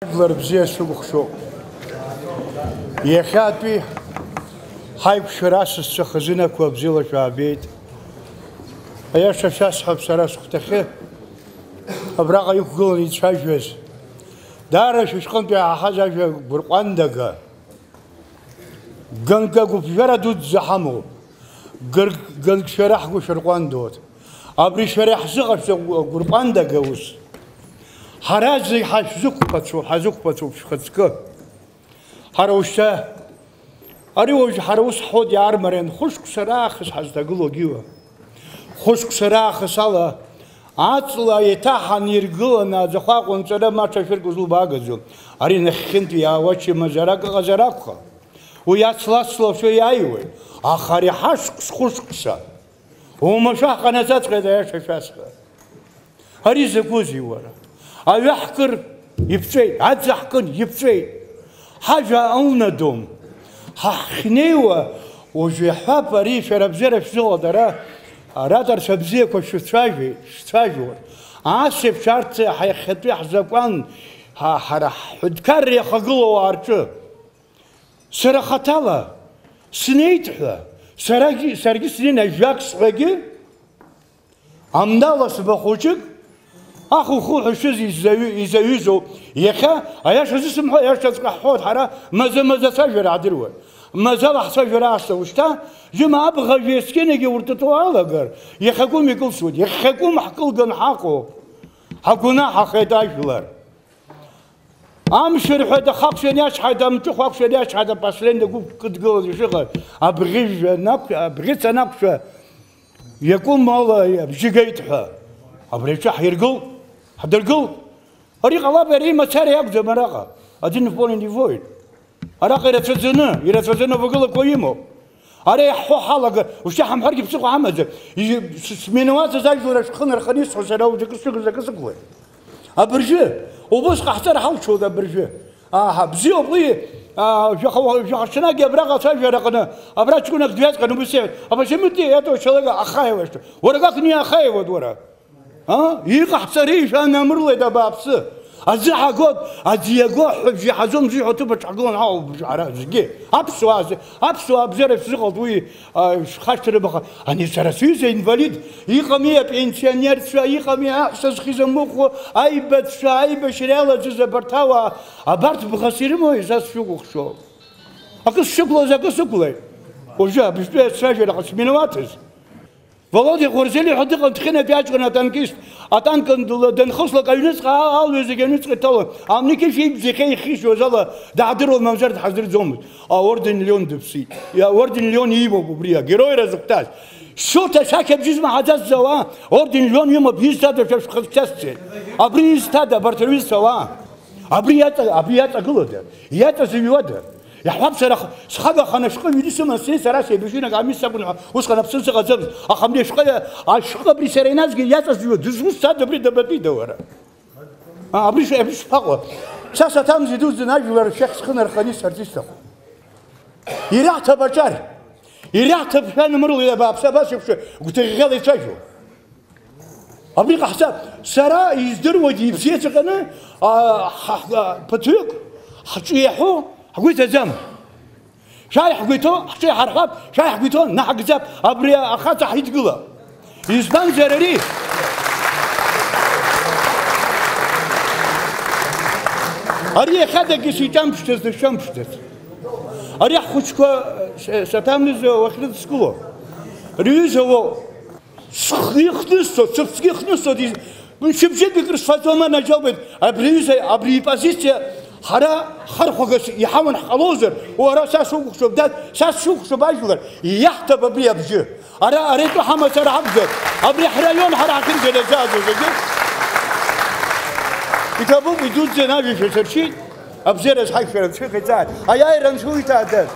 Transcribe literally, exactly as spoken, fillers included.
Жәлар бзиа сыкәыхшоуп. Иахьатәи ҳаиқәшәара асасцәа хазынақәа бзиала шәаабеит. Аиаша шәасҳәап, сара сыхәҭахьы абраҟа иқәгыланы ицәажәаз, даара шәышҟынтә иаҳаз ажәа гәырҟәандага, ганк агәыԥжәара дуӡӡа ҳамоуп. Гырк-, ганк шәара ҳгәы шәырҟәандоит. Абри шәара иаҳзыҟашәҵа гәырҟәандага ус. Ҳара зегь ҳашәзықәԥацәоуп, ҳазықәԥацәоуп шәхаҵкы. Ҳара ушьҭа, ари уажә ҳара ус ҳҳәоит, иаармариан, хәышықәса раахыс ҳазҭагылоугьы уа. Хәышықәса раахыс ала, аҵла еиҭа ҳаниргыланы, аӡахәа аҟәынҵара ма ҽа шәырк узлыбаагаӡом. Ари нахьхьынтә иаауа чымазарак ыҟазар акәхап. Уи ацла-ацла шәа иааиуеит. Аха ари ҳашықәс хәышықәса. Уамашәа ҳҟанаҵаҵәҟьеит, аиаша шәасҳәар. Ари закәызеи, уара? Аҩы ҳкыр иԥҵәеит, аӡы ҳкын иԥҵәеит. Ҳажәа алнадом. Ҳа ҳахьнеиуа, уажә иаҳҳәап, ари шәара бзиара шәзыҟалт, ара, аратәарцәа бзиақәа шәцәажәеит, шәцәажәоит. Ас еиԥш арҭ ҳа иахьатәи ҳзакәан, ҳа, ҳара ҳҳәынҭқарра иахагылоу ауаа рҿы. Сара хаҭала снеит ҳәа, сарагьы, саргьы снеины ажәак сҳәагьы, амдала сба хәыҷык, ахухуҳәа шәыз изаҩ-, изаҩызоуп. Иахьа, аиашазы сымҳәо, аиашаҵәҟьа ҳҳәоит, ҳара маӡа-маӡа ацәажәара ҳдыруан. Маӡала ҳцәажәара аасҭа ушьҭа, џьыма абӷажә есқьынагьы уртытуа алагар, иахьакәым икылсуеит, иахьакәым ҳкылган ҳаҟоуп. Ҳагәнаҳахеит ажәлар. Амшә рҳәоит, ахақәшә ианиачҳаит, амҿыхә ақәшә ианиачҳаит, апослен дагәы кыдгылаз ишыҟаз, абӷьыжә анақә-, абӷьыц анақәшәа, иакәым ала абжьы геит ҳәа. Абри аҿы ҳиргыл, ҳдыргыл. Ари ҟалап, ари мацара иакәӡам араҟа. Один в поле не воин. Араҟа ирацәаӡаны, ирацәаӡаны авагылақәа имоуп. Ара иаҳҳәо ҳалагар, ушьҭа ҳамҳәаргьы ԥсыхәа ҳамаӡам. И-, с-, сминауаҭыз ажәлар ашәҟәы нарханы исҳәо сара уажәы акы сыгыз акы сықәлеит. Абыржәы, убыс ҟаҳҵар ҳалшоит абыржәы. Аҳа, бзиоуп уи, аа, жәаха, жәаха ҽнакгьы абраҟа ацәажәара аҟны, абра ҷкәынак дҩаҵҟьан убыс иҳәеит, а почему ты этого человека охаиваешь? Уара как не охаивают, уара? А? Иҟаҳҵари, шәанамырлеит абааԥсы. Аӡы ҳагоит, аӡы иаго ҳәа бжьы ҳазом, бжьы ҳәа ҭыԥ аҿы ҳгылан ҳауп, бжьы ҳара зегьы. Аԥсуаа зе-, аԥсуаа абзиара шәзыҟалт уи, а, шәхашҭра баха. Ани сара сҩыза инвалид, иҟами апенсионерцәа, иҟами аҳәса зхы изамыхәо, аибацәа, аибашьра иалаӡыз абарҭ ауаа, абарҭ бӷас ирымои, са сшәыкәыхшоуп. Акы сшықәлаз, акы сықәлеит. Уажәы абжьтәи ацәажәара ҟасминауаҭыз. Володиа Хәырзели ҳәа дыҟан, дхьынатәи аҷкәын атанкист, атанк дла-, данхыслак аҩныҵҟа а-, алҩа зегьы аҩныҵҟа иҭалон. Амники шәибжьахьа ихьышьуаз ала даадыруан, мамзар дҳаздырӡомызт. Аорден Леон дыԥсит. Иа-, аорден Леон иимоуп убри, агероира зыхәҭаз. Шьоҭа ашәақь абжьы змаҳаӡаз зауа, аорден Леон имоуп, изҭада шәа шәхы шәцасцеит? Абри изҭада, абарҭ рҩызцәа ауаа? Абри иаҵа-, абри иаҵагылада? Иаҵазыҩуада? Иаҳҳәап, сара х-, схагаханы ашәҟәы ҩны сыман, сцеит, сара сеибашьҩынак амис сакәын ҳәа, усҟан аԥсы сыҟаӡамызт, аха абри ашәҟәы, ашәҟәы абри сара иназгеит, иаҵазҩуа, дызусҭада абри, дабатәида уара? А, абри шәа-, абри шԥаҟоу? Са саҭамзи дуӡӡан ажәлар шәахь схы нарханы исҳәарц исҭаху. Ираҳҭап аҿар, ираҳҭап шәанамырлеи абааԥсы абас еиԥш гәҭыӷьӷьала ицәажәо. Абри ҟаҳҵап. Сара издыруеит ибзиаҵәҟьаны, а, ҳа, ҳа, ԥыҭҩык ҳҿы иаҳәо ҳгәы иҭаӡам. Шәааи ҳгәы иҭоу, ҳҿы иҳарҳәап, шәааи ҳгәы иҭоу, наҳагӡап, абри ахаҵа ҳидгылап. Избанзар ари? Ари иахьадагьы сиҿамԥшӡац, дышҿамԥшӡац. Ари ҳхәыҷқәа, с-, саҭамыз уахь рыдскыло. Рҩыза уоуп. Схы ихнысҵо, сыԥсгьы ихнысҵо, ди-, мшыбжьык икрысфаӡом, анаџьалбеит, абри аҩыза, абри ипозициа ҳара хархәагас иҳауан ҳҟалозар, уара са сукәыхшоуп, дад, са сшукәыхшоуп ажәлар, иаҳҭап абри абжьы. Ара, ара итәы ҳамацара ҳакәзар, абри ҳраион ҳара ҳахьынӡанаӡааӡо зегьы. Иҭабуп, идуӡӡан ажәа шәасыршьит, абзиараз ҳаиқәшәара анцәа иҟаиҵааит, аиааира анцәа уиҭааӡаз.